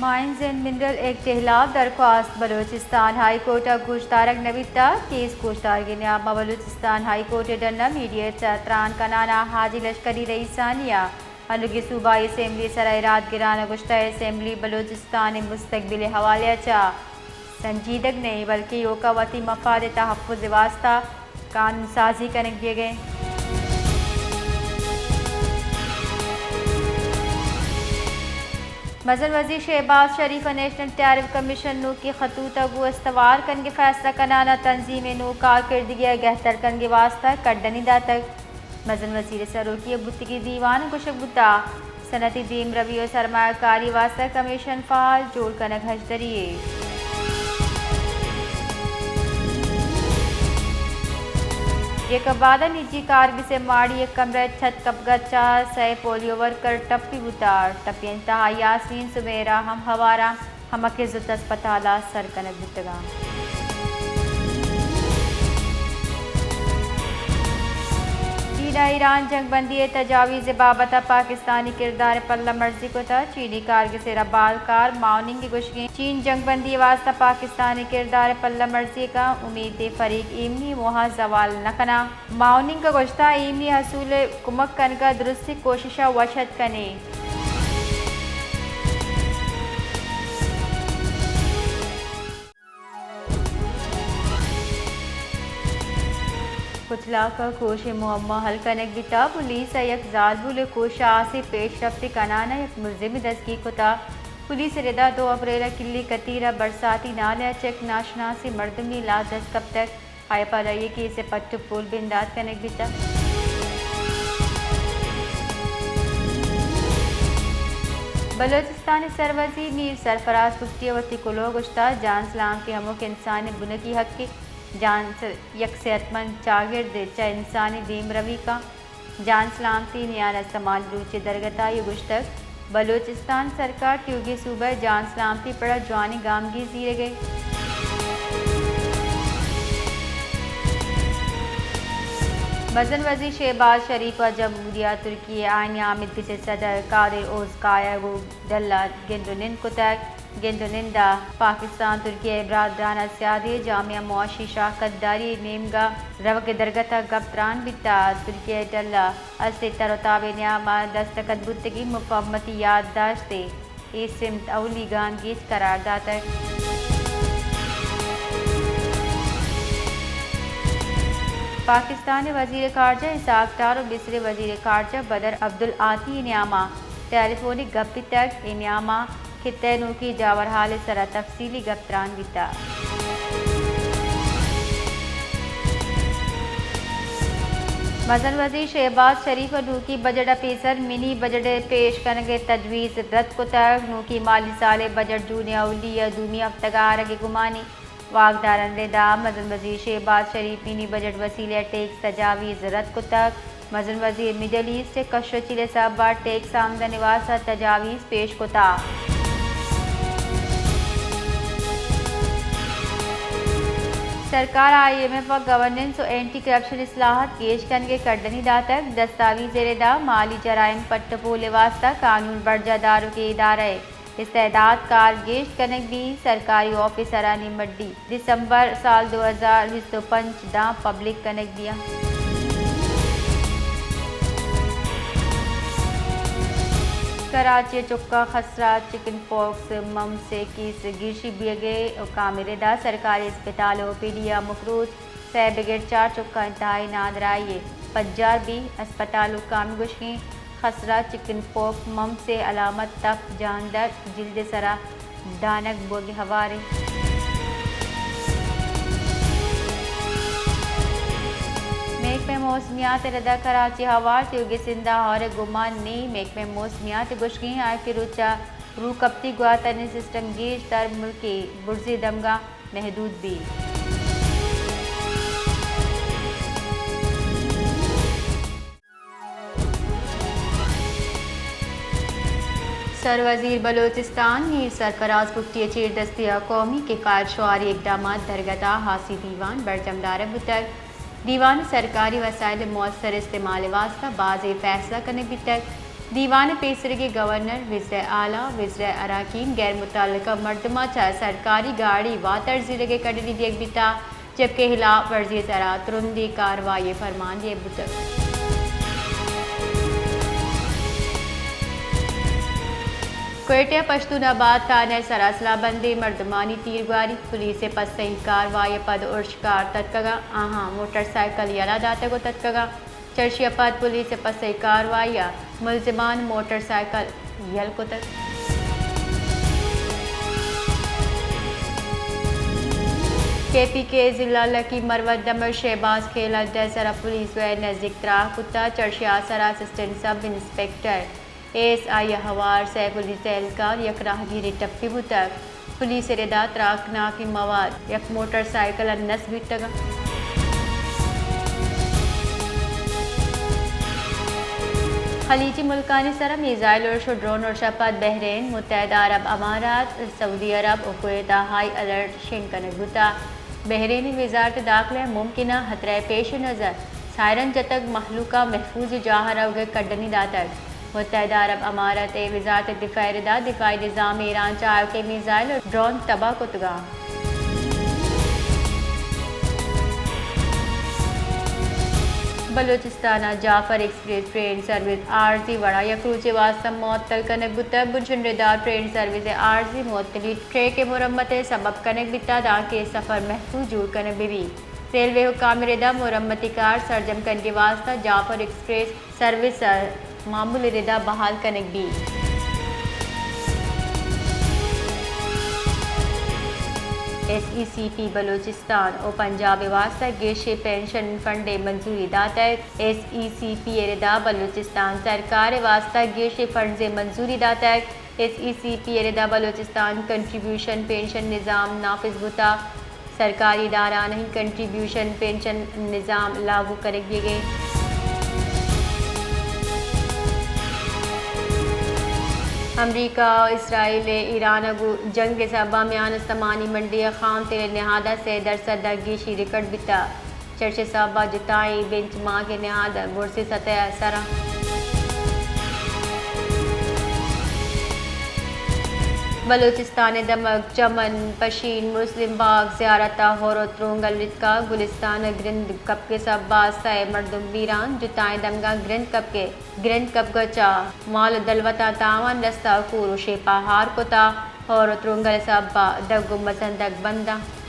Mines and mineral act ءِ ہلاپ درخواست بلوچستان ہائی کورٹ ءَ گوشدارگ نہ بیتگ۔ کیس گوشدارگی نیام ءَ بلوچستان ہائی کورٹ ءِ ڈن ءَ میڈیا ءِ چہ تران کنان ءَ حاجی لشکری رئیسانی ءَ انوگیں صوبائی اسمبلی ءِ سرا ایراد گران ءَ گوشتگ، اسمبلی بلوچستان ءِ مستقبل ءِ حوالے ءَ چہ سنجیدگ نہ ایں، بلکیں ایوک ءَ وتی مفاد ءِ تحفظ ءِ واستہ قانون سازی کنگ بیگ ءَ ایں۔ مزن وزیر شہباز شریف ءَ نیشنل ٹیرف کمیشن ءِ نوکیں خطوط ءَ گوں استوار کنگ ءِ فیصلہ کنان ءَ تنظیم ءِ نوک کارکردگی ءَ گہتر کنگ ءِ واستہ کڈنی داتگ۔ مزن وزیر ءِ سروکی ءَ بوتگیں دیوان ءَ گوشگ بوتگ، صنعتی دیمروی ءُ سرمایہ کاری ءِ واستہ کمیشن فعال جوڑ کنگ ہژدری یے۔ جیکب آباد ءَ نجی کارگس ءِ ماڑی ءِ کمرہ ءِ چھت کپگ ءَ چہ سئے پولیو ورکر ٹپی بوتگ۔ ٹپیانی تہا یاسمین، سمیرا ہم ہوار اَنت، ہما کہ زوت اسپتال ءَ سر کنگ بوتگ اَنت۔ چین ءَ ایران جنگ بندی ءِ تجاویز ءِ بابت ءَ پاکستانی کردار ءِ پلہ مرزی کتگ۔ چینی کارگس ءِ ربالکار ماؤ ننگ ءِ گوشگ اِنت، چین جنگ بندی ءِ واستہ پاکستان ءِ کردار ءِ پلہ مرزی کنت، امیت اِنت فریق ایمنی ءِ موہ ءَ زوال نہ کنت۔ ماؤ ننگ ءَ گوشتگ، ایمنی حصول ءِ کمک کنگ ءَ درستیں کوشش ءَ وش اتک کن ایں۔ کچلاک ءَ کوش ءِ معما حل کنگ بیتگ، پولیس ءَ یک زالبول ءِ کوش ءَ ہاسیں پیش رفتے کنان ءَ یک ملزمے دستگیر کتگ۔ پولیس ءِ رد ءَ دو اپریل ءَ کلی کتیر ءَ برساتی نالہ ءَ چہ یک ناشناسیں مردمے لاش دست کپتگ۔ آئی ءَ پدا اے کیس ءِ پٹ ءُ پول بندات کنگ بیتگ۔ بلوچستان ءِ سروزیر میر سرفراز بگٹی ءَ وتی کلوہ ءَ گوشتگ، جان سلامتی ہمک انسان ءِ بنکی حقے، جان س-، یک صحت مند چاگرد چہ انسانی دیمروی کنت۔ جان سلامتی نیاد ءَ استمانی روچ ءِ درگت ءَ آئی ءَ گوشتگ، بلوچستان سرکار تیوگیں صوبہ ءِ جان سلامتی ءِ پڑ ءَ جوانیں گامگیج زیرگ ءَ۔ مزن وزیر شہباز شریف ءَ جمہوریہ ترکی ءِ آئینی آمیدگس ءِ صدر قادر اوزکایا گوں ڈل ءَ گند ءُ نند کتگ۔ گند ءُ نند ءَ پاکستان ترکیہ ءِ برادرانہ سیادی، جامع معاشی شراکت داری ءِ نیمگ ءَ روگ ءِ درگت ءَ گپ تران بیتگ۔ ترکیہ ءِ ڈل ءَ است ءِ تر ءُ تاب ءِ نیام ءَ دستخط بوتگیں مفاہمتی یادداشت ءَ اے سمت اولی گامگیج قرار داتگ۔ پاکستان ءِ وزیر خارجہ اسحاق ڈار ءُ مصر ءِ وزیر خارجہ بدر عبدالعاطی ءِ نیام ءَ ٹیلی فونک گپ بیتگ۔ اے نیام ءَ خطہ ءِ نوکیں جاورحال ءِ سرا تفصیلی گپ تران بیتگ۔ مزن وزیر شہباز شریف ءَ نوکیں بجٹ ءَ پیسر منی بجٹ ءِ پیش کنگ ءِ تجویز رد کتگ۔ نوکیں مالی سال ءِ بجٹ جون ءِ اولی یا دومی ہفتگ ءَ آرگ ءِ گمان ایں۔ واکدارانی رد ءَ مزن وزیر شہباز شریف ءَ منی بجٹ وسیلہ ءَ ٹیکس تجاویز رد کتگ۔ مزن وزیر ءَ مڈل ایسٹ ءِ کش ءُ چیل ءِ سبب ءَ ٹیکس آمدن ءِ واستہ تجاویز پیش کتگ۔ سرکار ءَ آئی ایم ایف ءَ گورننس ءُ اینٹی کرپشن اصلاحات گیش کنگ ءِ کڈنی داتگ۔ دستاویز ءِ رد ءَ مالی جرائم ءِ پٹ ءُ پول ءِ واستہ قانون برجاہ داروکیں ادارہ ءِ استعداد کار گیش کنگ بیت۔ سرکاری آفیسرانی مڈی دسمبر سال دو ہزار بیست ءُ پنچ داں پبلک کنگ بیت۔ کراچی ءِ چکاں خسرہ چکن پاکس ممپس ءِ کیس ءِ گیشی بیگ ءِ حکام ءِ رد ءَ سرکاری اسپتال ءِ او پی ڈی ءَ ہمک روچ سئے بگر چار چکاں انتہائی نادراہی ءَ پجار بیت۔ اسپتال ءِ حکام ءِ گوشگ اِنت، خسرہ چکن پاکس ممپس ءِ علامت تپ، جان درد، جلد ءِ سرا دانگ بوگ ءِ ہوار اِنت۔ محکمہ موسمیات ءِ رد ءَ کراچی ءِ ہوار تیوگیں سندھ ءَ ہور ءِ گمان نی۔ محکمہ موسمیات ءِ گوشگ اِنت، آئی ءَ کہ روچ ءَ روکپتی گواتانی سسٹم گیش تر ملک ءِ برزی دمگاں محدود بیت۔ سروزیر بلوچستان میر سرفراز بگٹی ءِ چیردستی ءَ قومی کفایت شعاری اقدامات درگت ءَ ہاسی دیوان برجم دارگ بوتگ۔ دیوان ءَ سرکاری وسائل ءِ مؤثر استعمال ءِ واستہ بازیں فیصلہ کنگ بیتگ۔ دیوان ءِ پیسریگیں گورنر، وزرا اعلی، وزرا اراکین، غیر متعلقہ مردماں چہ سرکاری گاڑی واتر زیرگ ءِ کڈنی دیگ بیتگ، جبکہ ہلاپ ورزی ءِ سرا ترندیں کاروائی ءِ پرمان دیگ بوتگ۔ کوئٹہ ءِ پشتون آباد تھانہ ءِ سرا سلاہ بندیں مردمانی تیرگواری، پولیس ءِ پسئی کاروائی ءَ پد ارشکار تتکگ اَنت، آہاں موٹر سائیکل یلہ داتگ ءُ تتکگ اَنت۔ چرشی ءَ پد پولیس ءِ پسئی کاروائی ءَ ملزمان موٹر سائیکل یل کتگ۔ کے پی کے ضلع لکی مروت دمگ شہباز کھیل اڈہ ءِ سرا پولیس وین نزیک تراک کتگ، چرشی ءِ سرا اسسٹنٹ سب انسپکٹر اے ایس آئی ءِ ہوار سیف علی سیلکار یک راہگیرے ٹپی بوتگ۔ پولیس ءِ ردا تراکناکیں مواد یک موٹر سائیکل ءَ نصب بیتگ اَنت۔ خلیجی ملکانی سرا میزائل ارش ءُ ڈرون ارش ءَ پد بحرین، متحدہ عرب امارات، سعودی عرب ءُ کویت ءَ ہائی الرٹ شنگ کنگ بوتگ۔ بحرین ءِ وزارت داخلہ ءَ ممکنہ خطرہ ءِ پیش نظر سائرن جتگ، مہلوک ءَ محفوظیں جاہ ءَ روگ ءِ کڈنی داتگ۔ متحدہ عرب امارات ءِ وزارت دفاع ءِ ردا دفاعی نظام ایران چہ آیوکیں میزائل ءُ ڈرون تباہ کتگ اَنت۔ بلوچستان ءَ جعفر ایکسپریس ٹرین سروس عارضی وڑا یک روچے واستہ معطل کنگ بوتگ۔ بنشن ردا ٹرین سروس ءِ عارضی معطلی ٹریک ءِ مرمت ءِ سبب کنگ بیتگ، دانکہ سفر محفوظ جوڑ کنگ بہ بیت۔ ریلوے حکام ءِ ردا مرمتی کار سرجم کنگ ءِ واستہ جعفر ایکسپریس سروس ءَ معمول ءِ ردا بحال کنگ بیت۔ ایس ای سی پی بلوچستان ءَ پنجاب ءِ واستہ گیشیں پنشن فنڈ ءِ منظوری داتگ۔ ایس ای سی پی ءِ ردا بلوچستان سرکار ءِ واستہ گیشیں فنڈز ءِ منظوری داتگ۔ ایس ای سی پی ءِ ردا بلوچستان کنٹریبیوشن پنشن نظام نافذ بوتگ۔ سرکاری ادارہانی کنٹریبیوشن پنشن نظام لاگو کنگ بیگ ءَ۔ امریکہ ءُ اسرائیل ءِ ایران ءَ گوں جنگ ءِ سبب ءَ میان استمانی منڈی ءِ خام تیل ءِ نہاد ءَ سے درسد ءَ گیشی ریکارڈ بیتگ۔ چرشی ءِ سبب ءَ جتائیں بینچ مارک ءِ نہاد برز سطح ءَ سر اَنت۔ بلوچستان ءِ دمگ چمن، پشین، مسلم باغ، زیارت ءَ ہور ءُ ترونگل رتکگ، گلستان ءِ گرند کپگ ءِ سبب ءَ سئے مردم بیران، جتائیں دمگاں گرند کپگ ءِ گرند کپگ ءَ چہ مال ءُ دلوتاں تاوان رستہ، کور ءُ شیپ ءَ ہار کتہ، ہور ءُ ترونگل ءِ سبب ءَ دگ ءُ مزن دگ بند اَنت۔